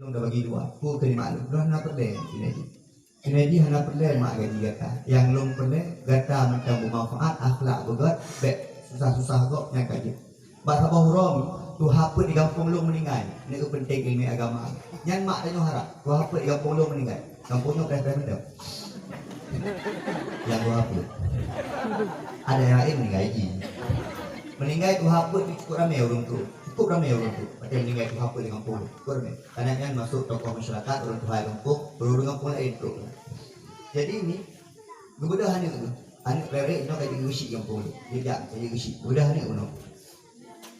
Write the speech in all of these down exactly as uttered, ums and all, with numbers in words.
Lôn tabagi dua. Peue keu maklum, lôn hana peureulèe Junaidi. Junaidi hana peureulèe mak gaji gata. Nyang lôn peureulèe, gata mantong beumanfaat, akhlak beugöt, bèk susah-susah gob nyang ka jeuet. Bak saboh uroe, tuha peuet di gampông lôn meuninggai, neu peunténg ileumèe agama. Nyan mak tanyoe harap, tuha peuet di gampông lôn meuninggai. Gampông nyoe preh-preh mantong. Nyang tuha peuet. Ada nyang laén meuninggai jih. Meuninggai tuha peuet ni cukup ramè ureueng tu. Cukup ramè ureueng tu. Watèe meuninggai tuha peuet di gampông lôn. Cukup ramè. Karena nyan masuk tokoh masyarakat, ureueng tuha gampông, ureueng gampông laén trok. Jadi ni, geubeudôh aneuk tu. Aneuk rerek nyoe ka jigeuchik gampông tu. Jijak, ka jigeuchik. Geubeudôh aneuk tu.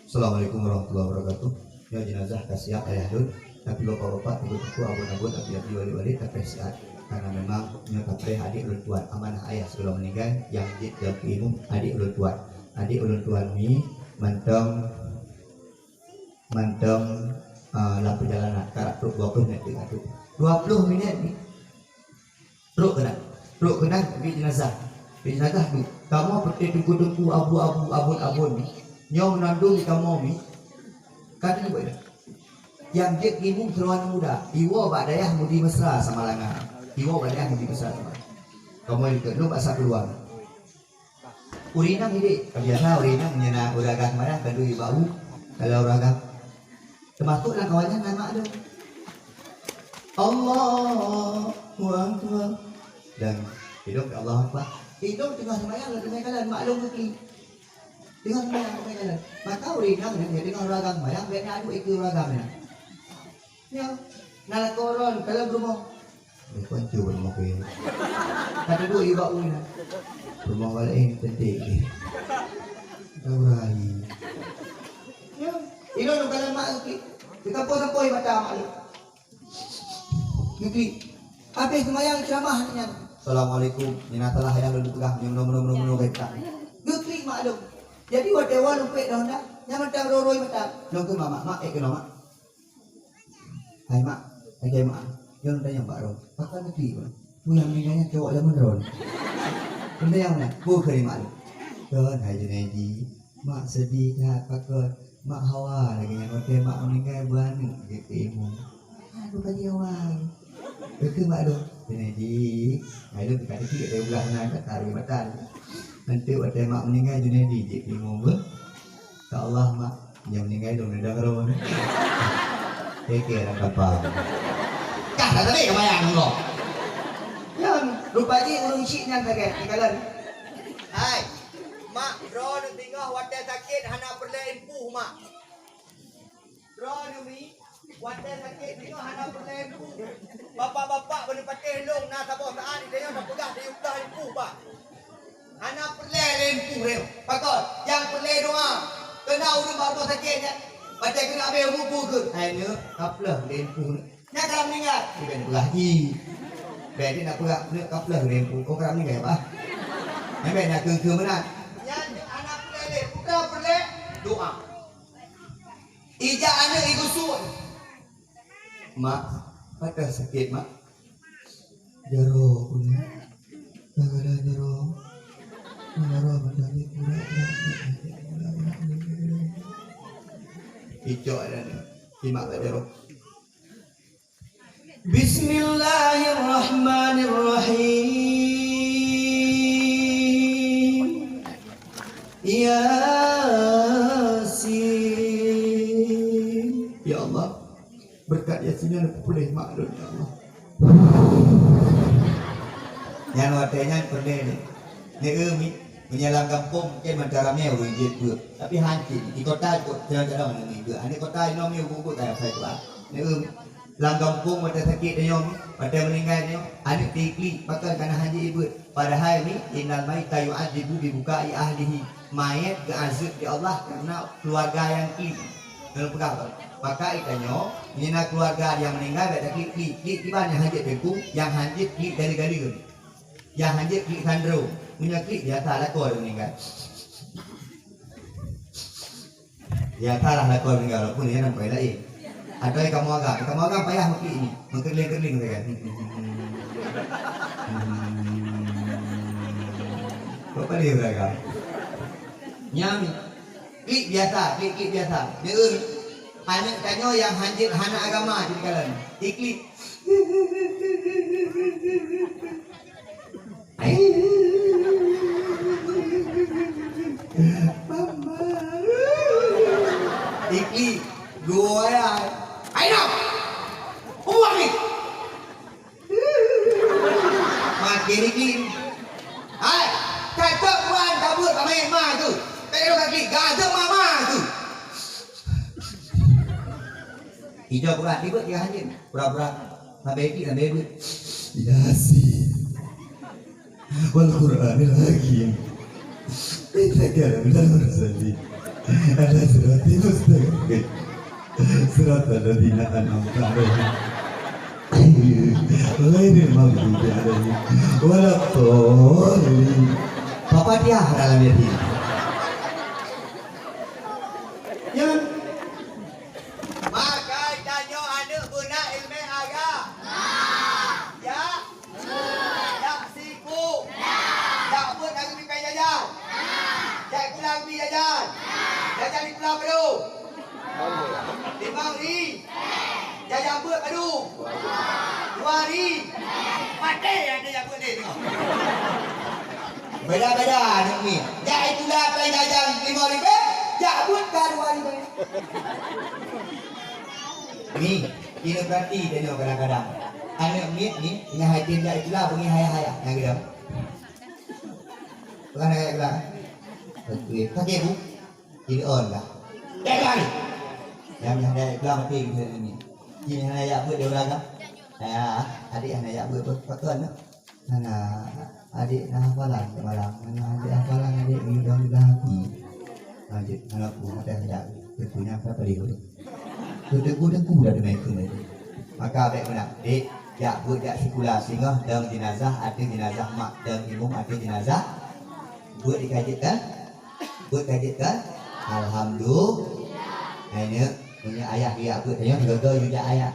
Assalamualaikum warahmatullahi wabarakatuh. Nyoe jenazah ka siap ayah lôn. Tapi bapak-bapak, teungku-teungku, abon-abon, abi-abi, wali-wali, tapreh siat. Karena memang nyoe tapreh adék lôn tuan. Amanah ayah sebelum meninggal, nyang jeuet keu imum adék lôn tuan. Adék lôn tuan ni mantong mantong, eh, lam perjalanan, karap trok dua ploh minèt teuka trok. Dua ploh minèt ni. Trok keunan. Trok keunan, bi jenazah. Bi jenazah tu. Kamoe peuté teungku-teungku, abu-abu, abon-abon ni. Nyoe meunandong di kamoe ni. Ka teulibat dah. Nyang jeuet imum keuluwarga muda. Iwoe bak dayah Mudi Mesra Samalanga. Iwoe bak dayah Mudi Mesra Samalanga. Kamoe ikot lôn bak sa keuluwarga. Ureueng inong idéh, ka biasa ureueng inong meunyo na ureueng agam seumayang, ka duek bak u, kalau ureueng agam. Teumasuk lam kawan nyan na mak lôn. Allahu Akbar. Dan idong keu Allahu Akbar. Idong teungoh seumayang, lôn teumé kalon, mak lôn geuklik. Teungoh seumayang, teumé kalon. Maka ureueng inong nyan, teungoh ureueng agam seumayang, bèk na duek ikeue ureueng agam nyan. Nyoe, na lakoe droen, ka lheueh beurumoh. Eh, kon cue beurumoh keu. Ka teuduek yue bak u na. Beurumoh bak laén, cantik. Taurai. Nyoe, ilôn lôn kalon mak geuklik. Teusampôh-sampôh mata mak lôn. Geuklik. Habéh seumayang ceuramah nyan. Assalamualaikum. Nyan salah ayah lôn peugah. Nyoe meunoe, meunoe, meunoe, meunoe, baik tak. Geuklik mak lôn. Jadi, watèe woe lôn peuék dong dah. Nyan mata roi-roi mata. Lôn keu mak, mak, mak, ék keunoe, mak. Hai mak, hai mak, nyoe tanyong bak droe. Pakon neuklik, Bang? Peue nyang meuninggai nyan cowok jameun droe? Peue nyang meunan? Peue kheun mak lôn? Kon, hai Junaidi, mak seudeh that pakon. Mak hawa lagèe nyan watèe mak meuninggai beuaneuk jeuet keu imum. Aduh, ka jihawa. Beutôi mak lôn. Junaidi, hai lôn ka neuklik dari beulah na ka taruh mata. Nanti watèe mak meuninggai Junaidi jeuet keu imum beuh. Ya Allah, mak, nyang meuninggai lôn nidang droe. Oke, lam kapal. Kah dah tadi kebayang Allah. Nyan, rupa jih ureueng chik nyan sagai, tinggalan. Hai, mak, droeneuh singoh watèe sakét hana peureulèe empuh, mak. Droeneuh mi, watèe sakét singoh hana peureulèe empuh. Bapak-bapak, beuneuk patéh lôn na saboh saát, di tanyoe tapeugah di upah empuh, bah. Hana peureulèe lé empuh lé. Pakon? Nyang peureulèe doa. Keu na ureueng bak rumoh sakét nyan. Watèe keuneuk abéh umu peue kheun? Hai neuk, ka pleuh lé empuh neuk. Nyan ka meuninggai. Iban peugah jih. Bèk di na peugah neuk ka pleuh lé empuh. Oh, ka meuninggai bah. Nyan bèk na keu-keu meunan. Nyan hana peureulèe lé. Peue peureulèe? Doa. Ijak aneuk igusuk. Mak, pakon sakét, Mak? Jaroe ulôn. Gara-gara jaroe. Jaroe meunan urat. Icok dan simak bak jaroe. Bismillahirrahmanirrahim. Yasin. Ya Allah, Beureukat Yasin nyan neupeupuléh mak lôn, ya Allah. Nyan watèe nyan peureulèe lé. Neu-eu mi, meunyo lam gampông mungken mantong ramè ureueng jeuet beuet. Tapi han cit, di kota cukôp calon-calon aneuk mi beuet. Aneuk kota inoe mi ubeuet-ubeuet kaya asai Quran. Neu-eu mi, lam gampông watèe sakét tanyoe mi, watèe meuninggai tanyoe, aneuk teuiklik, pakon kana han jeuet beuet. Padahai mi, innal mayyita yu'adzabu bi bukai ahlihi. Manyét geuazeueb di Allah karena keuluwarga nyang klik. Ngon peugah, maka geutanyoe, meunyoe na keuluwarga nyang meuninggai, bèk taklik, klik, klik kiban nyang han jeuet teungku, nyang han jeuet klik galeue-galeue. Nyang han jeuet klik sandro. Meunyoe klik biasa lakoe ureueng meuninggai. Biasalah lakoe meuninggai walaupun nyan nampak laén. Atawa kamoe agam, kamoe agam payah meuklik nyoe, meukeureuleng-keureuleng sagai. Kok paleng ureueng agam? Nyan, klik biasa, klik-klik biasa. Neu-eu. Aneuk tanyoe nyang hanjeuet hana agama dikalon. Iklik. Mama. Iklik. Gua ya. Ayo. Uang ni. Makin iklim. Hai, kacok puan kabut amai ma tu. Tak kira kaki, gaga mama tu. Hijau berat, ribet dia hajin. Pura-pura. Sampai iklim, sampai ribet. Yasin. Wal Qur'anil Hakim. Innaka laminal mursalin. Ala siratal mustaqim. Siratal ladzina an'amta 'alaihim. Ghairil maghdubi 'alaihim waladdallin. Al-Fatihah dalam yatim. Ya. Maka tanyoe aneuk beuna ileumèe agama. Ya. Jak siku. Jak buet lagèe mimpai jajan. Jak sikula lagèe mimpai jajan. Jajan sikula padum? Limong ri. Jajan buet padum? Dua ri. Maté aneuk jak buet deh tengok. Beda-beda aneuk miet. Jak sikula paléng jajan limong ribèe, jak buet ka dua ribèe. Ni, keuneuk peurati tanyoe kadang-kadang. Aneuk miet ni, nyang hana jak sikula, beungèh hayah-hayah nyang geudong. Bukan ayat geula. Oke, pakai bu. Kiri on lah. Dah kali. Yang hana jak sikula mati gitu ni. Kini hana jak buet di urang kan? Ya, adik hana jak buet, buet, buet, buet, buet. Hana, adik na hafalan semalam. Hana adik hafalan, adik ngidong di dalam hati. Lanjut, hana pun ada hendak. Tentunya apa dia? Teungku-teungku dah demi keunoe. Maka bèk meunan, dek, jak buet jak sikula singoh dong jenazah, ateueh jenazah mak, dong imum ateueh jenazah. Buet dikajeutkan? Buet kajeutkan? Alhamdulillah. Hai neuk, meunyoe ayah geujak buet, tanyoe sigoe-goe yue jak ayah.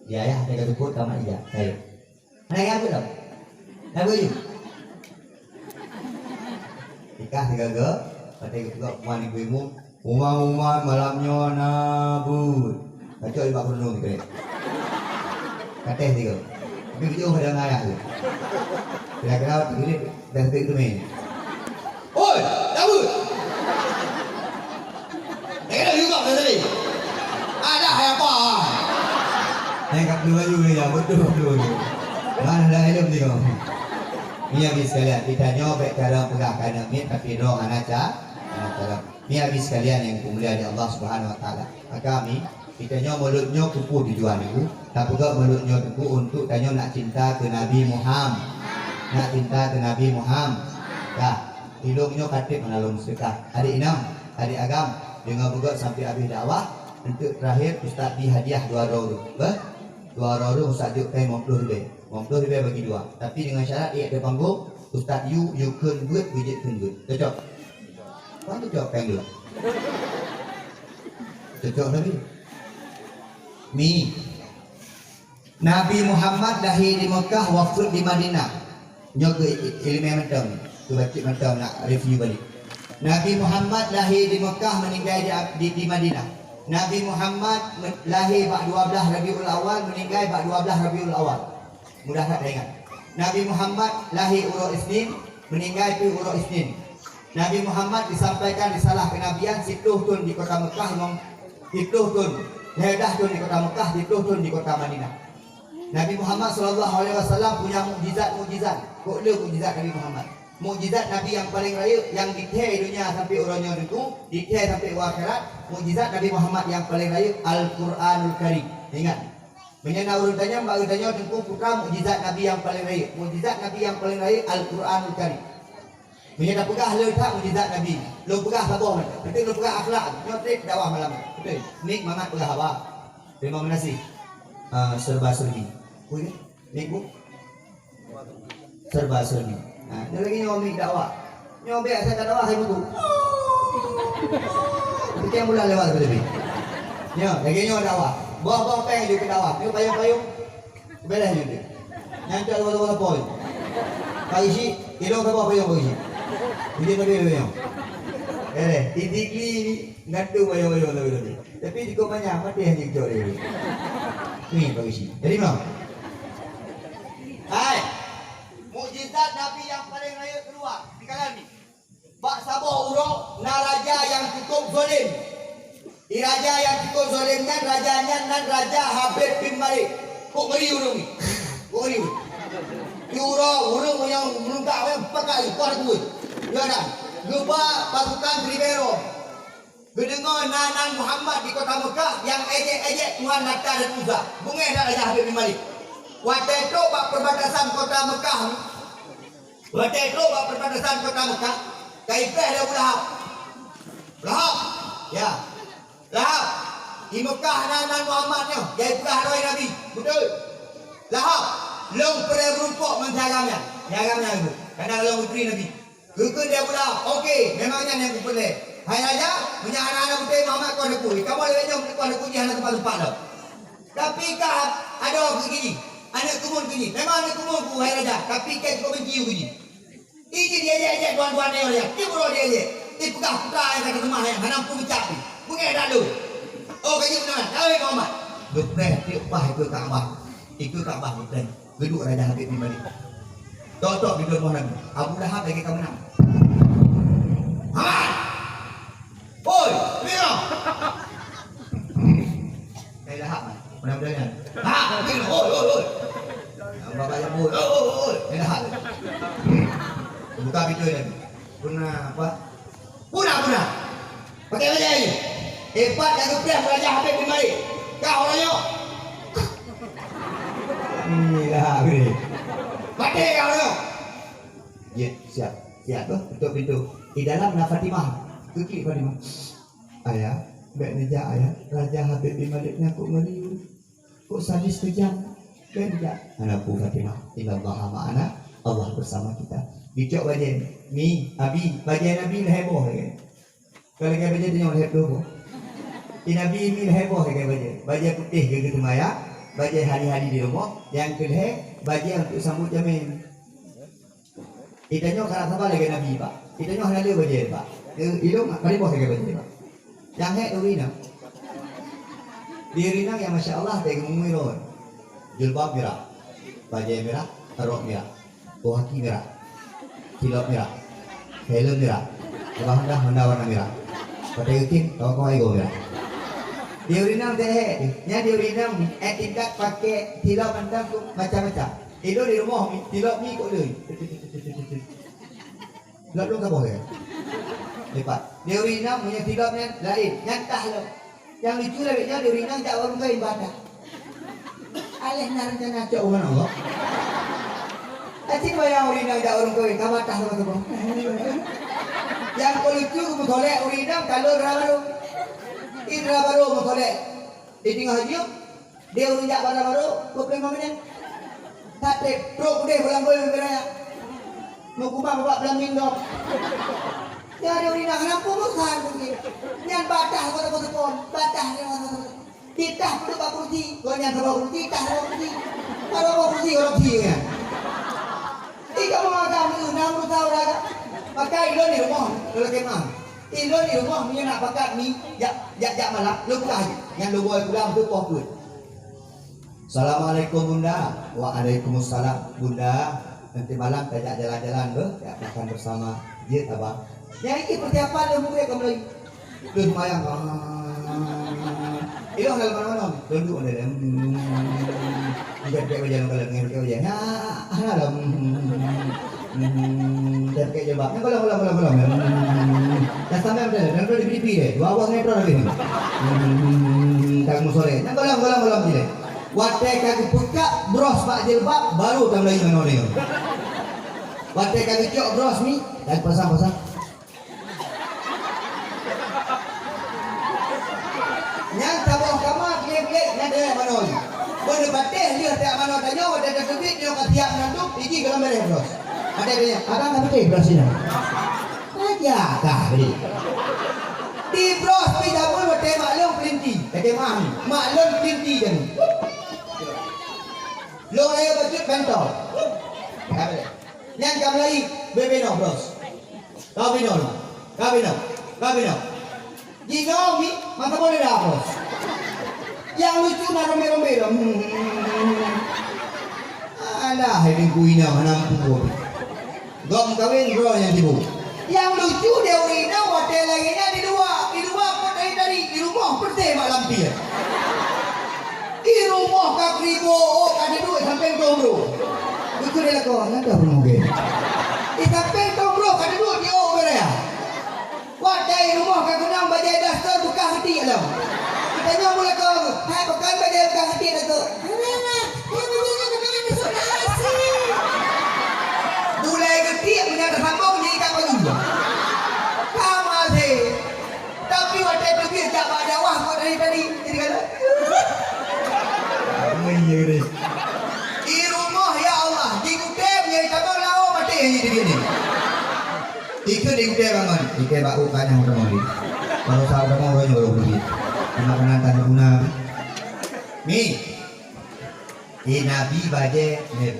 Di ayah teuka teupot tamat ijak. Hai. Hana geujak buet lom. Dah buet yue. Nikah sigoe-goe, watèe geupeugah kuman ibu-ibu, "Uma-uma malam nyoe na buet." Kacok ibak peurunoe ni, krek. Kateh tiga. Tapi bujur kadang ayah tu. Kira-kira tiga dan tiga tu main. Oi, dah buet. Dah kena juga dah tadi. Ada hai apa? Hai kat dua you ni ya, betul betul ni. Mana dah ilmu ni kau? Ni habis sekalian, kita nyoe bèk cara peugah kana mit tapi roh hana ca, hana cara. Ni habis sekalian yang dimuliakan Allah Subhanahu Wa Taala. Maka mi, kita nyoe mulod nyoe keupeue tujuan itu? Tapeugah mulod nyoe teungku untuk tanyoe nak cinta ke Nabi Muhammad. Nak cinta ke Nabi Muhammad. Dah. Ilong nyoe katreb meunalong sedekah. Adik inong, adik agam, deungoe beugöt sampai habéh dakwah. Enteuk terakhir Ustaz bi hadiah dua droe ureueng. Beh? Dua droe ureueng Ustaz jok kai lima puluh ribèe. Lima puluh ribèe bagi dua. Tapi dengan syarat ék di panggong, Ustaz yue, yue kheun beuet, yue jeuet kheun beuet. Cocok? Kan cocok kai dua. Cocok tapi. Mi. Nabi Muhammad lahé di Mekah, wafeuet di Madinah. Nyoe keu ileumèe mantong, keu bacut mantong nak review balik. Nabi Muhammad lahé di Mekah, meuninggai di, di, di Madinah. Nabi Muhammad me-, lahé bak dua blaih Rabiul Awal, meuninggai bak dua blaih Rabiul Awal. Mudah that taingat. Nabi Muhammad lahé uroe Isnin, meuninggai pih uroe Isnin. Nabi Muhammad disampaikan risalah kenabian siplôh thôn di kota Mekah, lima, siplôh thôn, lhèe blaih thôn di kota Mekah, siplôh thôn di kota Madinah. Nabi Muhammad sallallahu alaihi wasallam punya mukjizat-mukjizat. Kok le mukjizat Nabi Muhammad? Mukjizat Nabi nyang paleng rayeuk, nyang dithèe donya sampai uroe nyoe teungku, dithèe sampai u akhirat, mukjizat Nabi Muhammad nyang paleng rayeuk, Al-Quranul Karim. Ingat, meunyoe na ureueng tanyong bak geutanyoe teungku, peue mukjizat Nabi nyang paleng rayeuk? Mukjizat Nabi nyang paleng rayeuk, Al-Quranul Karim. Meunyoe tapeugah le that mukjizat Nabi, lôn peugah saboh mantong. Penting lôn peugah akhlak, nyoe trép dakwah malam nyoe. Beutôi, nik mangat peugah haba. Terima kasih. Ah, serba-serbi. Ui, nik bu? Serba-serbi. Ha, nyoe lagèe nyoe nik dakwah. Nyoe bèk asai dakwah hai buku. Setiap bulan lewat lebih. Nyoe lagèe nyoe dakwah. Boh-boh pèng jeuet keu dakwah. Nyoe payong-payong. Bèk laju nyoe. Nyan cok lewat-lewat poi. Pak Isi, ilong saboh payong Pak Isi. Isi tadi payong. Eh, di Sigli ni, gantung bayo-bayo lagi tadi. Tapi di Kota Manyang, mati hanya kejok dia. Ni, Pak Geuchik. Jadi, Mam. Hai. Mukjizat Nabi nyang paleng rayeuk keuluwa di kalam ni. Bak saboh uroe na raja nyang cukup zalim. Di raja nyang cukup zalim nyan, raja nyan nan Raja Habib bin Malik. Kok ngeri ureueng ni? Kok ngeri ureueng? Di uroe ureueng nyang meureuntah, nyang pakai, kuat kuat. Dia dah geuba pasukan ribèe droe. Geudeungoe na nan Muhammad di kota Mekah nyang ejek-ejek Tuhan Lata dan Uzza. Beungéh that Raja Habib bin Malik. Watèe trok bak perbatasan kota Mekah, watèe trok bak perbatasan kota Mekah, ka ipreh lé Abu Lahab. Lahab, ya. Lahab, di Mekah na nan Muhammad nyoe, jai peugah droe Nabi. Beutôi. Lahab, lôn peureumpok ngon si agam nyan. Si agam nyan, Bu. Kadang lôn putri Nabi. Geukheun lé Abu Lahab, "Oke, memang nyan nyang kupeureulèe. Hai raja, meunyoe hana-hana beutôi Muhammad, kon aku. Kamoe lagèe nyoe, kon aku jih hana teumpat-teumpat lom. Tapi ka adoe keu jih, aneuk keumuen keu jih. Memang aneuk keumuen ku, hai raja, tapi ka cukup benci keu jih." Iji diejek-ejek tuan-tuan nyoe ya. Tiep uroe diejek. Dipeugah putra nyang ka teuseumah nyang hana mampu meucak pih. Beungéh that lôn. Oh, ka jeuet meunan. Hai Muhammad. Geupreh tiep bah ikeue Ka'bah. Ikeue Ka'bah geupreh. Geuduek Raja Habib bin Malik. Tok-tok di rumoh Nabi. Abu Lahab lagèe ka meunang. Muhammad! Oi, Biro! Kai lahap, mana muda nyan? Ha, Biro, oi, oi, oi. Abang Bayang, oi, oi, oi, oi. Kai lahap. Buka pintu tadi. Puna apa? Puna, puna. Pakai bajèe ni. Hebat dah geupreh Raja Habib bin Malik. Kah orang nyoe. Inilah, weh. Pakai kah orang nyoe. Ya, siap. Siap tu, tutup pintu. Di dalam na Fatimah. Klik Fatimah. Ayah, bèk neujak ayah. Raja Habib bin Malik nyan kok ngeri. Kok sadis keujam. Bèk neujak. Hana peue Fatimah. Innallaha ma'ana. Allah bersama kita. Dicok bajèe. Mi, Abi, bajèe Nabi lhèe boh lagèe. Kalau lagèe bajèe tanyoe lhèe ploh boh. Di Nabi mi lhèe boh lagèe bajèe. Bajèe putéh keu geuteumaya, bajèe hari-hari di rumoh, nyang keulhèe bajèe untuk sambot jamèe. Di tanyoe karab saban lagèe Nabi, Pak. Di tanyoe hana le bajèe, Pak. Ilong paling boh lagèe bajèe, Pak. Nyang hék di ureueng inong. Di ureueng inong nyang masya Allah, bèk geumumui rot. Jilbab mirah, bajèe mirah, rok mirah. Boh aki mirah. Tilop mirah. Helm mirah. Leubah Honda, Honda warna mirah. Watèe geukieng, kawan-kawan ego mirah. Di ureueng inong teuh, nyan di ureueng inong, eh, tingkat pakai tilop mantong macam-macam. Ilôn di rumoh, tilop mi kok lôn. Tilop lôn saboh lé. Lepas. Di ureueng inong, meunyoe tilop nyan laén, nyan tah lom. Nyang lucu lagèe nyoe, di ureueng inong jak warong kawin badah. Aléh na rencana cok u rumoh Allah. Aci bayang ureueng inong jak warong kawin, ka badah sama-sama. Nyang keu lucu, meusolek ureueng inong, ka lheueh dara barô. Di dara barô meusolek. Di teungoh jeuem, di ureueng jak dara barô, dua puluh lima menit. That trép, trok udeh bulan boy meubeuraya. Meukumah bak bulan minggu. Ya, di ureueng inong, kenapa bosan mungkin? Nyan badah kota-kota pon, badah nyan kota-kota. Titah peuduek bak kursi, kon nyan saboh kursi, titah saboh kursi. Saboh kursi, korupsi nyan. Ih, kamoe agam ni, na urusan urang agam. Maka ilôn di rumoh, lôn lakèe meu'ah. Ilôn di rumoh, meunyoe na bakat mi, jak, jak, jak malam, lôn peugah jih. Nyan lôn woe pulang, teupoh peuet. Assalamualaikum, Bunda. Waalaikumsalam, Bunda. Nanti malam tajak jalan-jalan, beuh, jak makan bersama. Jeuet, Abang. Nyang ini persiapan lôn buet ka mulai. Lôn seumayang, ah. Ilôn dalam mana-mana. Lôn duduk dalam. Hmm. Dia pakai baju dalam, pakai baju. Nah, ah, dalam. Hmm. Dia pakai jilbab. Nah, golong, golong, golong, golong. Hmm. Dah sampai mana? Dah sampai di P D P dia. Dua buah sinetron habis. Hmm. Tak mau sore. Nah, golong, golong, golong, sini. Watèe ka geupeukak bros bak jilbab, baru ka mulai manoe. Watèe ka geucok bros ni, dan pasang-pasang. Nyang saboh kama glek-glek nyan teuh manoe. Beuneupatéh lheueh tajak manoe tanyoe, watèe tateubiet nyoe ka siap meunan tu, iji golom bèrèh bros. Ada tanya, "Abang ka beutôi bros nyoe?" Raja kah beli. Di bros pi jameun watèe mak lôn peulinti. Kata mak, mak lôn peulinti jameun. Lôn raya bacut bantong. Nyan ka mulai bebeno bros. Kau bino, kau bino. Ka binoe. Jinoe mi, mata bola dah bos. Nyang lucu na rombé-rombé lom. Alah, hai bingkui inong hana mampu. Gob meukawen droe nyang tibu. Nyang lucu di ureueng inong watèe lagèe nyan di luwa, di luwa kot tari-tari, di rumoh peureuteh mak lampie. Di rumoh ka kribo, oh, ka duek sampéng tong bro. Geukheun di lakoe, nyan dah peurumoh gèt. Di sampéng tong bro ka duek di oh, beu raya. Watèe rumoh ka keunong bajèe daster beukah keutik lom. Geutanyoe meulakoe, "Hai, pakon bajèe beukah keutik, Datuk?" "Hana, hana, nyan bajèe nyan keunong aneuk sukna asli." Bulèe keutik meunyo tasambong jih ikat baju. Ka maséh. Tapi watèe teubiet jak bak dakwah kok tadi-tadi, jadi galak. Apa iya ni? Di rumoh, ya Allah, di gutèe meunyo itamong laôt maté jih di sini. Ikheun di gutèe bangon, ikheun bak u kanyang utamong di. Kalau sa utamong uroe nyoe uroe di. Anak keunan tan guna. Mi. Di Nabi bajèe nyoe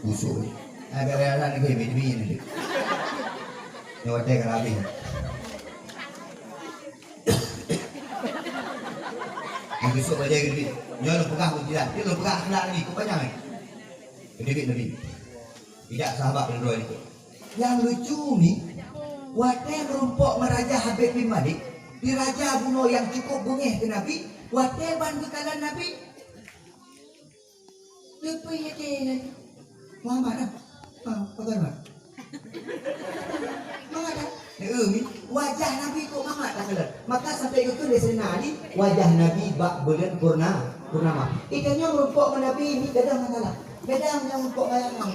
busuk ni. Agak raya-raya ni, mi, mi, ni. Nyoe watèe ka habéh. Nyang besok bajèe geudebit. Nyoe lôn peugah mukjizat. Nyoe lôn peugah akhlak Nabi. Kok panyang, eh? Geudebit Nabi. Tidak sahabat dan dua itu. Nyang lucu ni, watèe meurumpok ngon Raja Habib bin Malik, di raja bunoe nyang cukup beungèh keu Nabi, watèe ban geukalon Nabi, Leupah nyan, Muhammad dah. Ah, pakai Muhammad. Muhammad dah. Heeh, mi. Wajah Nabi kok Muhammad dah kalon. Maka sampai geukheun lé Saidina Ali, wajah Nabi bak buleuen purna, purnama. Geutanyoe meurumpok ngon Nabi ni gadang masalah. Gadang nyang meurumpok ngon ayah kah.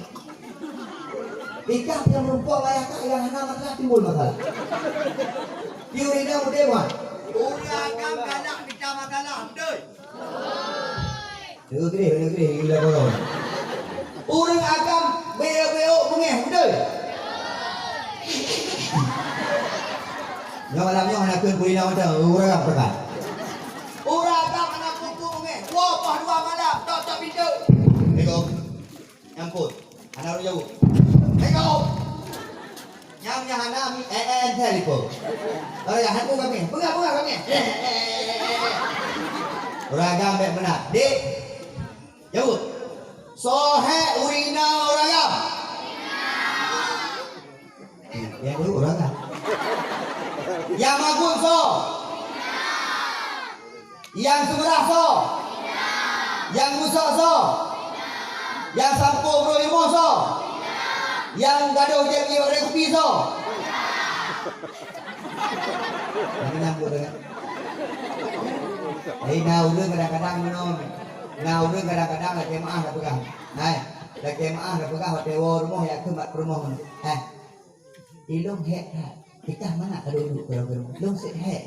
Ikah nyang meurumpok ngon ayah kah nyang hana masalah timbul masalah. Piôh rinda udeb, Muhammad. Ureueng agam galak mita masalah, beutôi? Negeri, negeri, gila bodoh. Ureueng agam beu-beu beungèh, beutôi? Nyoe malam nyoe hana kheun kulina macam ureueng agam peugah. Ureueng agam hana pukul beungèh, dua pah dua malam, tok-tok pintoe. Assalamualaikum. Nyampôt. Hana ureueng jaweueb. Assalamualaikum. Nyang, nyang hana mi, eh, eh, eh, eh, lipo. Kalau ya, aku kami. Peugah, peugah kami. Eh, eh, eh, eh, eh, eh. Ureueng agam bèk meunan. Dik. Jaweueb. Soe hèk ureueng inong ureueng agam? Ya, tu ureueng agam. Nyang magum soe? Nyang seumeurah soe? Nyang meusok soe? Nyang sampoe brôk leumo soe? Nyang gadôh jép ié ré kupi soe? Lagèe nyan buet lagèe. Jadi na ureueng kadang-kadang meunoe, na ureueng kadang-kadang lakèe meu'ah ka peugah. Hai, lakèe meu'ah ka peugah watèe woe rumoh ya keumat peurumoh. Hai. Ilôn hék that. Ikah mangat ka duek-duek keudroe-keudroe. Lôn sép hék.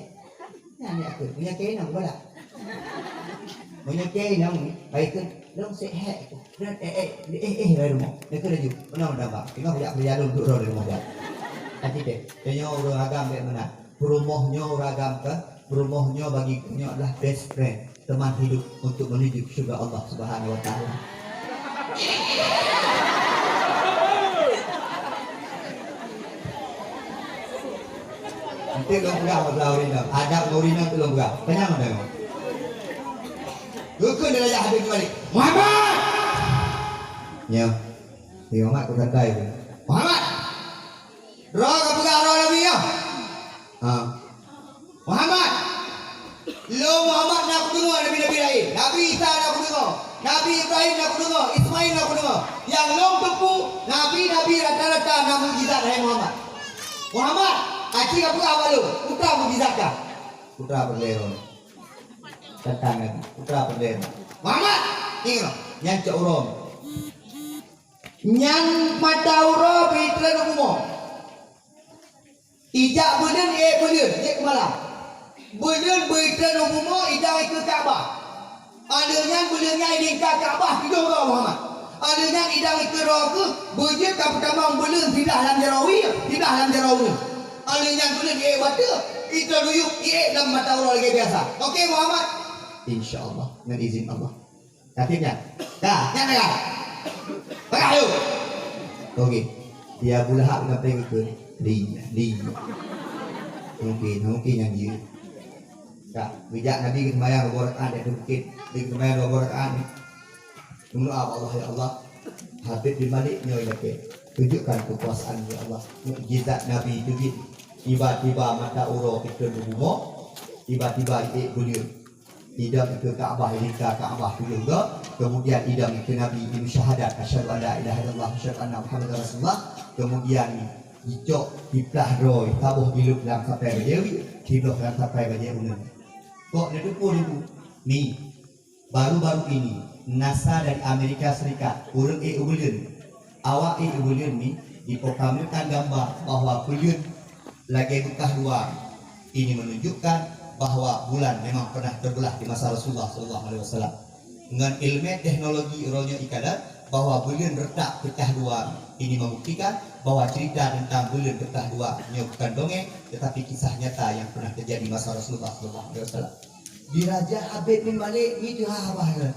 Nyan jak keuh. Meunyoe keu inong, bala. Meunyoe keu inong, baik keuh. Lôn sép hék. Dan, eh, eh, eh, eh, bak rumoh. Nyan keuh laju. Peunoh meudawa. Teungoh jak beujalan duek droe di rumoh jak. Hati deh. Tanyoe ureueng agam bèk meunan. Peurumoh nyoe ureueng agam keuh. Peurumoh nyoe bagi geutanyoe adalah best friend. Teman hidup untuk menuju syurga Allah Subhanahu wa Taala. Nanti lôn peugah masalah ureueng inong. Adab ngon ureueng inong tu lôn peugah. Kenyang dah. Rukun darajat habéh teubalik. Muhammad! Ya. Ni Muhammad kok santai tu. Muhammad! Droe ka peugah droe Nabi nyoe? Ha. Muhammad! Lôn Muhammad na kudeungoe nabi-nabi laén. Nabi Isa na kudeungoe. Nabi Ibrahim na kudeungoe. Ismail na kudeungoe. Nyang lôn teupeu, nabi-nabi rata-rata na mukjizat, hai Muhammad. Muhammad, aci ka peugah bak lôn, peue mukjizat kah? Peue peureulèe droe? Tantang Nabi, peue peureulèe droe? Muhammad! Ingat, nyan cok uroe. Nyan mata uroe bri treun u bumoe. Ijak buleuen, ék buleuen, ék malam. Buleuen beutreun u bumoe idong ikeue Ka'bah. Aleuh nyan buleuen nyan idong ikeue Ka'bah tujoh droe Muhammad. Aleuh nyan idong ikeue droe keuh beujeuet ka peutamong buleuen siblah lam jaroe wie, siblah lam jaroe ureueng. Aleuh nyan buleuen ék bateue, ikeue ruyuek ék lam mata uroe lagèe biasa. Oke Muhammad? Insya Allah, ngon izin Allah. Yakin nyan? Dah, nyan dah. Peugah yuk. Oke. Di Abu Lahab sampai ke li, li. Mungkin, mungkin nyang jeuet. Ka, geujak Nabi geuseumayang dua rakaat di ateueh bukét. Geuseumayang dua rakaat. Meudoa bak Allah, "Ya Allah, Habib bin Malik nyoe ilakée. Tunjukkan kekuasaan, ya Allah." Mukjizat Nabi teubiet. Tiba-tiba mata uroe pikeue beubumoe, tiba-tiba iék buleuen. Idong ikeue Ka'bah, ilingka Ka'bah tujoh goe. Kemudian idong ikeue Nabi, imeusyahadat, "Asyhadu an la ilaha illallah, asyhadu anna Muhammadar Rasulullah." Kemudian icok, iplah droe, taboh ileueb lam sapai bajée wie, sibloh lam sapai bajée uneuen. Kok neuteupeue Teungku? Ni, baru-baru ini, NASA dari Amerika Serikat, ureuëng ék u buleuen, awak ék u buleuen ni diproklamirkan gamba bahwa buleuen lagée beukah luwa. Ini menunjukkan bahwa bulan memang pernah terbelah di masa Rasulullah sallallahu alaihi wasallam. Ngon ilmu teknologi uroe nyoe ikalon bahwa buleuen retak pecah dua. Ini membuktikan bahwa cerita tentang buleuen pecah dua nyoe bukan dongeng, tetapi kisah nyata yang pernah terjadi masa Rasulullah sallallahu alaihi wasallam. Di Raja Habib bin Malik ni teuhah babah nyan.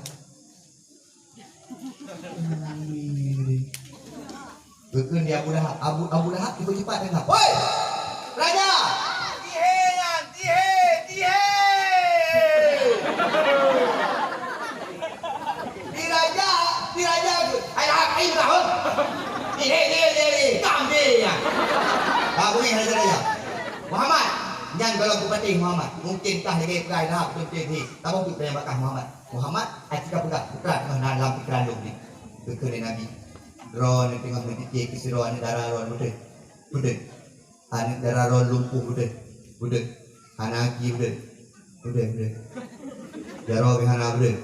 Geukheun di Abu Lahab. Abu, Abu Lahab tiba cepat deungoe. "Hoi! Raja!" "Tihé nyan, tihé, tihé!" Di raja, di raja tu. "Hai Lahab, hai Lahab! Tihé, tihé, tihé, tihé! Tam tihé nyan!" Ka beungéh raja-raja. "Muhammad, nyan gohlom kupatéh Muhammad. Mungkin kah lagée peugah Lahab, mungkin tihé. Tabông pih panyang bakah Muhammad." "Muhammad, aci kapeugah, peugah teungoh na lam pikeran lôn nyoe," geukheun lé Nabi. Droeneuh teungoh neutitée keu sidroe aneuëk dara droeneuh beudeuh. Beudeuh. Aneuëk dara droeneuh lumpuh beudeuh. Beudeuh. Hana aki beudeuh. Beudeuh, beudeuh. Jaroe pih hana beudeuh.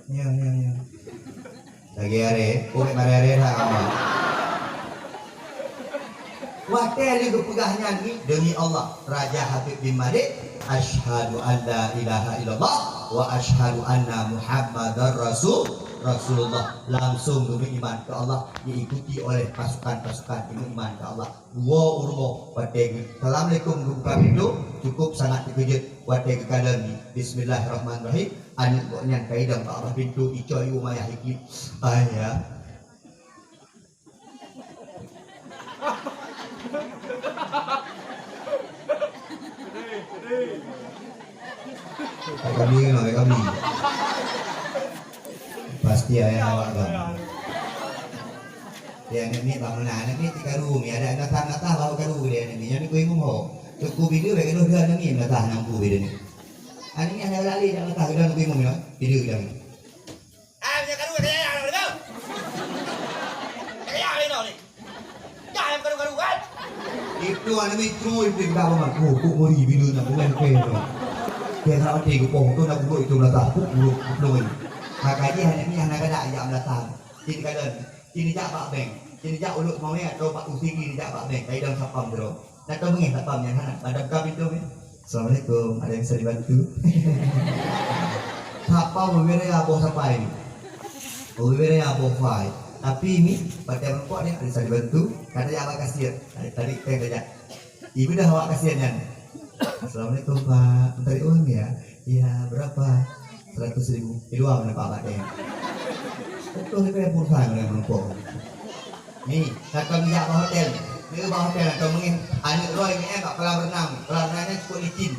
Nyoe, nyoe, nyoe. Lagée aré, ureuëng maré-aré that kamoe. Watée lheueh geupeugah nyan, demi Allah, Raja Habib bin Malik, "Asyhadu an la ilaha illallah wa asyhadu anna Muhammadar Rasul, Rasulullah." Langsung geumeuiman keu Allah, diikuti oleh pasukan-pasukan geumeuiman keu Allah. Dua uroe watée geu-, "Assalamualaikum," geubuka pintoe, cukup sangat teukeujot watée geukalon, "Bismillahirrahmanirrahim." Aneuëk gobnyan ka idong bak babah pintoe, icoe u mayah ikieb, "Ayah." Kami kan, kami. Pasti ayah awak kan. Dia aneuk miet bak meunan, aneuk miet tikaru mi, ada datang datang baru karu dia aneuk miet. Nyan kuingung ho. Teungku bideu baik keunoe dia aneuk miet datang nangku bideu ni. Aneuk miet hana lali dak datang ke dalam kuingung ya. Bideu dah. Ah, punya karu saya ya, karu. Saya ya, ini ni. Jangan karu-karu kan. Itu aneuk miet true itu dah bangun. Oh, kok ngeri bideu nak bukan ke tu. Dia nak mati ke pohon tu nak buruk itu datang. Kok buruk, buruk ini. Makanya aneuk miet hana kada ya datang. Jadi kalau Cit jak bak bank. Cit jak Uluk Mawé atau bak U C G jak bak bank. Ka idong satpam sidroe. Na tameungéh satpam nyan hana. Pada buka pintoe nyan. "Assalamualaikum, ada yang bisa dibantu?" Satpam beubeda ya boh sapai ni. Beubeda ya boh fai. Tapi ni, pakai mangkok ni, "Ada yang bisa dibantu?" Kata ya bak kasir. Tadi, tadi peng saja. Ibu dah awak kasihan nyan. "Assalamualaikum, Pak. Mencari uang ya?" "Iya, berapa?" "Seratus ribu." Di luar mana Pak Bak deh. Betul ni payah pulsa yang menumpuk. Ni, kata bijak bak hotel. Ni bak hotel atau mungkin aneuk roh yang eh bak kolam renang. Kolam renangnya cukup licin.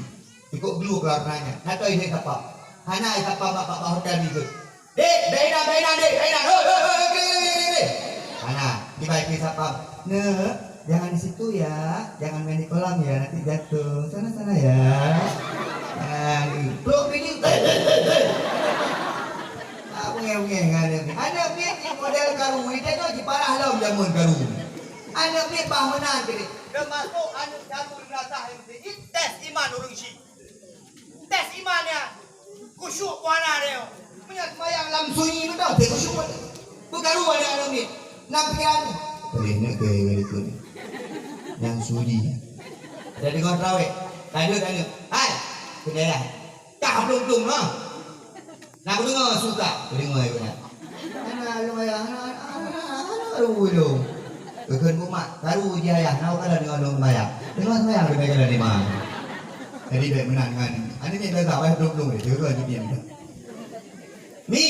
Cukup gelu kolam renangnya. Nak tahu ini siapa? Hana siapa bak bak hotel ni tu. "Dek, dah inan, dah inan, Dek, dah inan. Hoi, hoi, hoi, hoi, hoi, hoi, hoi." Mana? Tiba-tiba satpam. "Neuk, jangan di situ ya. Jangan main di kolam ya, nanti jatuh. Sana, sana ya." Nah, ni. Peluk bini. Ah, bengeng-bengeng ngan aneuk miet. Aneuk miet ni model karu. Ita nyoe jiparah lom jameun karu. Aneuk miet bah meunan keudeh. Teumasok aneuk karu di madrasah yang tinggi, tes iman ureueng syiek. Tes iman nyan. Khusyuk pun hana dia. Meunyo seumayang lam sunyi beutôi, teu khusyuk. Beukaru ada aneuk miet. Lam pikiran. Boleh nak ke, boleh ke. Nyang sunyi. Ada dengar terawih. Tanya, tanya. "Hai, kena dah. Kah belum-belum, ha?" Nak dengar suka. Dengar, dengar. Hana, hana, hana, hana, hana, hana, hana. Keukeuen umat, baru ji ayah, na ukalon deungon lôn seumayang. Deungon seumayang, deungon jalan lima. Jadi, bèk meunan ngon aneuk miet, bèk salah, dua puluh, dia jaga ji dia. Mi.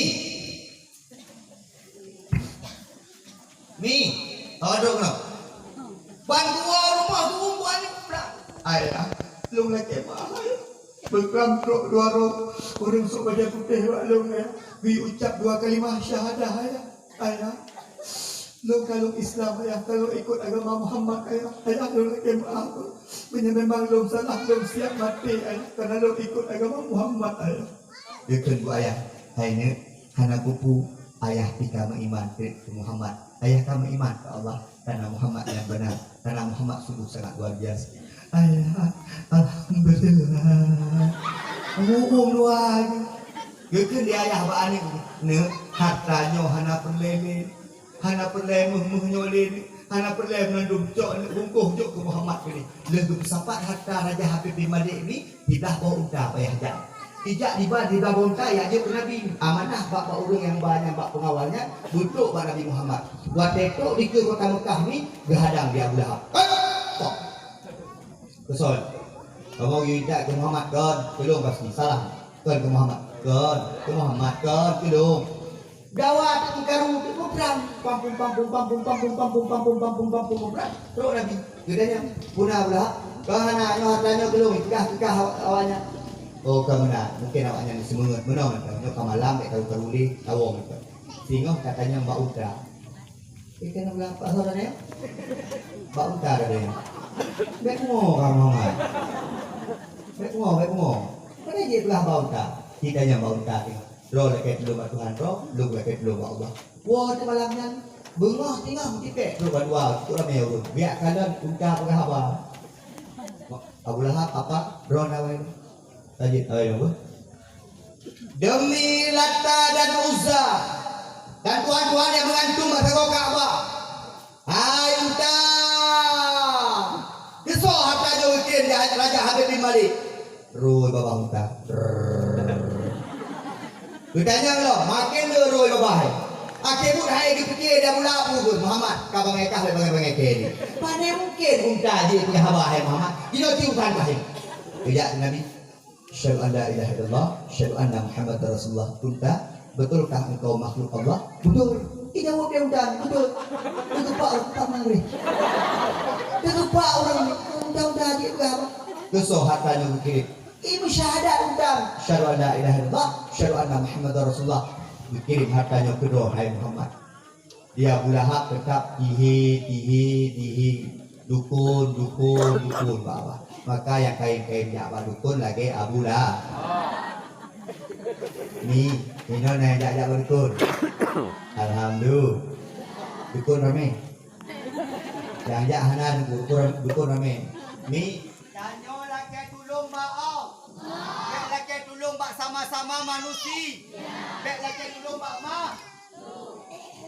Mi. Awak duduk keunoe. Ban dua rumoh, dua buah ni pula. Ayah. Beuklam trok dua rot, ureuëng sôk bajée putéh bak lôn, Ayah. Geuucap dua kalimah syahadah, Ayah. Ayah, lôn ka lôn Islam, Ayah, ka lôn ikot agama Muhammad, Ayah. Ayah, lôn lakée meu'ah. Meunyoe memang lôn salah, lôn siap maté, Ayah, kareuna lôn ikot agama Muhammad, Ayah. Geukheun bu Ayah, hai neuk, hana peue-peue, Ayah pih ka meuiman keu Muhammad. Ayah ka meuiman keu Allah, kareuna Muhammad nyang beuna, kareuna Muhammad sungguh sangat luar biasa. Ayah, alhamdulillah. Ngurung luwa. Geukheun di ayah bak aneuk, "Neuk, hareuta nyoe hana peureulée lé. Hana peureulée méuh-méuh nyoe lé, neuk. Hana peureulée meunandum cok, neuk, bungkôh jok keu Muhammad keunoe." Lheueh geupeusapat hareuta Raja Habib bin Malik nyoe, siplôh boh unta payah jak. Ijak diba, diba boh unta, ijak jok keu Nabi. Amanah bak, bak ureuëng nyang ba nyan, bak peungawal nyan, beutrok bak Nabi Muhammad. Watée trok dikeue kota Meukah nyoe, geuhadang di Abu Lahab. Hei! Toh! Keusoe. Kamoe geuyue jak keu Muhammad, kon, keu lôn pasti. Salah. Kon keu Muhammad. Kon, keu Muhammad, kon, keu lôn. Dawa teuk meukaru teuk muprang. Pampung, pampung, pampung, pampung, pampung, pampung, pampung, pampung, muprang. Trok Nabi. Geutanyong, "Peue na Abu Lahab?" "Kon hana, nyoe hareuta nyoe keu lôn, peugah, peugah awak, awak nyan." "Oh, ka meunan. Mungken awak nyan seumeungeut. Meunoe mantong. Nyoe ka malam, bèk karu-karu lé. Tawöng mantong." Singoh ka tanyong bak unta. Ikan ulah pasal ni. Bak unta dah dia. Bèk pungo ka Muhammad. Bèk pungo, bèk pungo. Pada jih peugah bak unta. Kita nyang bak unta tengok. Droe lakèe tulông bak Tuhan droe, lôn lakèe tulông bak Allah. Woe di malam nyan, beungoh singoh meutipèk trok bak dua, trok ramè ureueng. Biak kalon unta peugah haba. Abu Lahab, apa? Droe na wai. Lanjut, ayat apa? Demi Lata dan Uzza dan tuhan-tuhan yang mengantong bak sagoe Ka'bah. Hai unta! Keusoe hareuta nyoe geukirém di Raja Habib bin Malik. Rui babah unta. Geutanyong lom, maken le rui babah hai. Akhé buet hai geupiké di Abu Lahab, Muhammad, ka bangai kah lé bangai-bangai kèe nyoe. Pane mungken unta jeuet peugah haba hai Muhammad. Jinoe ci urusan kah hai. Geujak Nabi. Asyhadu an la ilaha illallah, asyhadu anna Muhammadar Rasulullah. Unta, betulkah engkau makhluk Allah? Betul. Ijaweueb lé unta, betul. Teugepak ureueng tak manggréh. Teugepak ureueng, unta-unta jeuet peugah haba. Keusoe hareuta nyoe geukirém. Imeusyahada unta, asyhadu an la ilaha illallah, asyhadu anna Muhammadar Rasulullah. Geukirém hareuta nyoe keudroe, hai Muhammad. Di Abu Lahab teutab tihe, tihe, tihe. Dukon, dukon, dukon bak bawah. Maka nyang kayém-kayém jak bak dukon lagèe Abu Lahab. Ni, inoe na nyang jak-jak bak dukon. Alhamdulillah. Dukon ramè. Nyang jak hana dukon, dukon ramè. Ni. Tanyoe lakèe tulông bak Allah. Bèk lakèe tulông bak sama-sama manusia. Bèk lakèe tulông bak ma.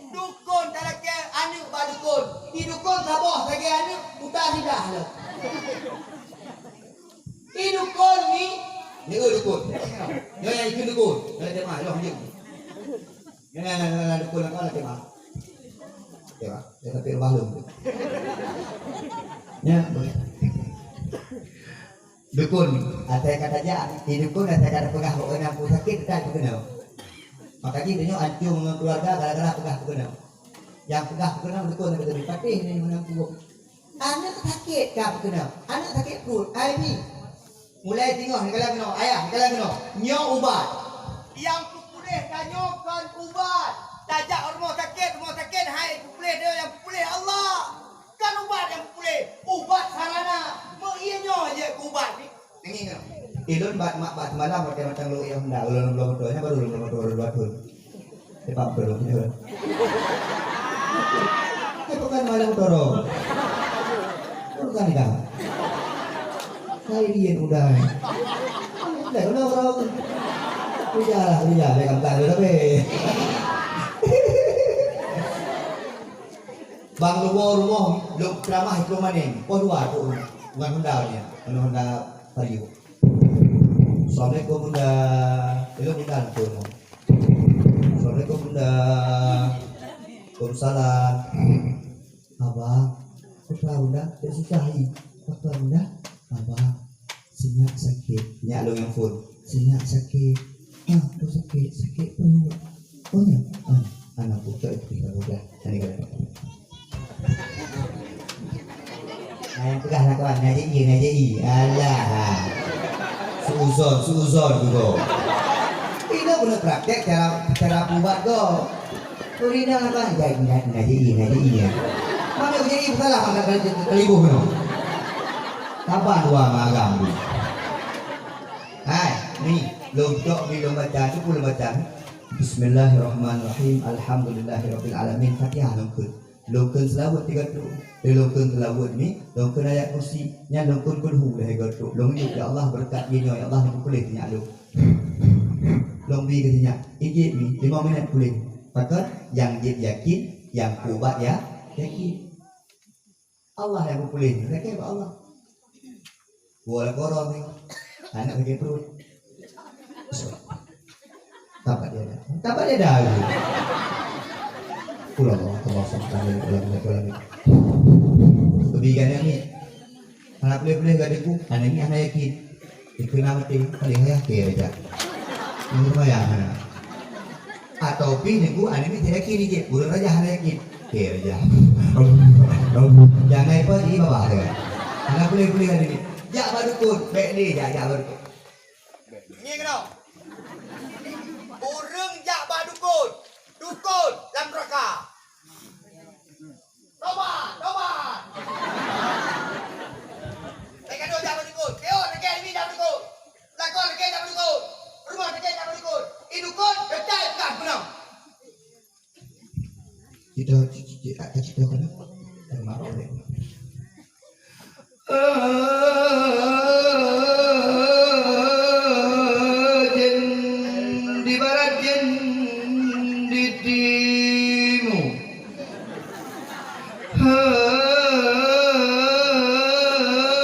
Dukon talakèe aneuk bak dukon. Di dukon saboh lagèe aneuk buta lidah lom. Di dukon ni, ni dukon. Nyoe nyang ikheun dukon. Nyoe jeuet mah, nyoe jeuet. Nyoe, nyoe, nyoe, nyoe dukon lam kepala jeuet mah. Jeuet mah. Ya, tapi rumah lom. Ya, boleh. Dukon, asai ka tajak, di dukon asai ka tapeugah bak ureueng nyang sakét, teutap peukeunong. Maka jih tanyoe ancong ngon keuluwarga gara-gara peugah peukeunong. Nyang peugah peukeunong dukon, tapi patéh nyan meunan peuet. Aneuk sakét ka peukeunong, aneuk sakét pruet, ai bi. Mulai singoh neukalon keunoe, ayah neukalon keunoe. Nyoe ubat. Nyang peupuléh tanyoe kon ubat. Tajak rumoh sakét, rumoh sakét, hai peupuléh tanyoe, nyang peupuléh Allah. Kan ubat nyang peupuléh, ubat sarana. Meu ié nyoe jeuet keu ubat ni. Ngieng-ngieng. Ilôn bak mak bak semalam watèe mantong lôn ié Honda, ulôn bloe moto, nyan baru lôn bloe moto baru dua thôn. Cepat betul, betul. Tapi bukan malam motor. Bukan dah. Saya dia udah. Udah, udah, udah. Udah, udah, udah, udah, udah. Bang Lubo rumoh lôn ceramah di Plomanen, poh dua tu rumoh. Ngon Honda nyan, ngon Honda Vario. Assalamualaikum Bunda. Hello Bunda tu rumoh. Assalamualaikum Bunda. Waalaikumsalam. Abang, apa Bunda? Tak susah ni. Apa Bunda? Abang, sinyak sakit. Nyak lôn nyang phôn. Sinyak sakit. Ah, tu sakit, sakit perut. Oh, nyak. Ah, anak pucuk itu kita mudah. Tadi kata. Nah, yang pegang lah kawan. Ngaji, ngaji. Alah. Suuzon, suuzon tu kau. Inoe guna praktek cara, cara peuubat kau. Ureueng inong apa? Ngaji, ngaji, ngaji, ngaji, ya. Mana ngaji salah, maka kali, kali ibu kena. Kapan dua malam tu? Hai, ni, lôn cok ni lôn baca, tu pun lôn baca. Bismillahirrahmanirrahim. Alhamdulillahirabbil alamin. Fatihah lôn kheun. Lôn kheun seulaweuet tiga trok. Eh, lôn kheun seulaweuet ni, lôn kheun ayat kursi. Nyan lôn kheun kulhu lhèe tiga trok. Lôn yub, ya Allah, beureukat jih nyoe, ya Allah, neupuléh sinyak lôn. Lôn bi keu sinyak. Ijép ni, lima minit puléh. Pakon? Nyang jép yakin, nyang peuubat ya, yakin. Allah nyang peupuléh, lakèe bak Allah. Woe lakoe droe ni, aneuk sakét pruet. Tabat dia dah. Tabat dia dah. Ulang Allah, Allah subhanahu wa taala. Keubiasaan ni. Hana puléh-puléh gata ku, aneuk ni hana yakin. Dikeuna maté, paléng raja keu raja. Nyang lumayan hana. Atau pih nunggu aneuk ni yakin ni jih, ureueng raja hana yakin. Keu raja. Jangan apa jadi babah dia. Hana puléh-puléh aneuk ni. Jak bak dukun, bèk lé jak, jak bak dukun. Ngieng keunoe. Ureueng jak bak dukun. Dukun lam neuraka. Tobat, tobat. Lagèe nyoe jak bak dukun. Teuh, lagèe nyoe jak bak dukun. Lakoe lagèe jak bak dukun. Rumoh lagèe jak bak dukun. I dukun, geucai bukan beunang. Kita, kita, kita, kita kena. Terima kasih.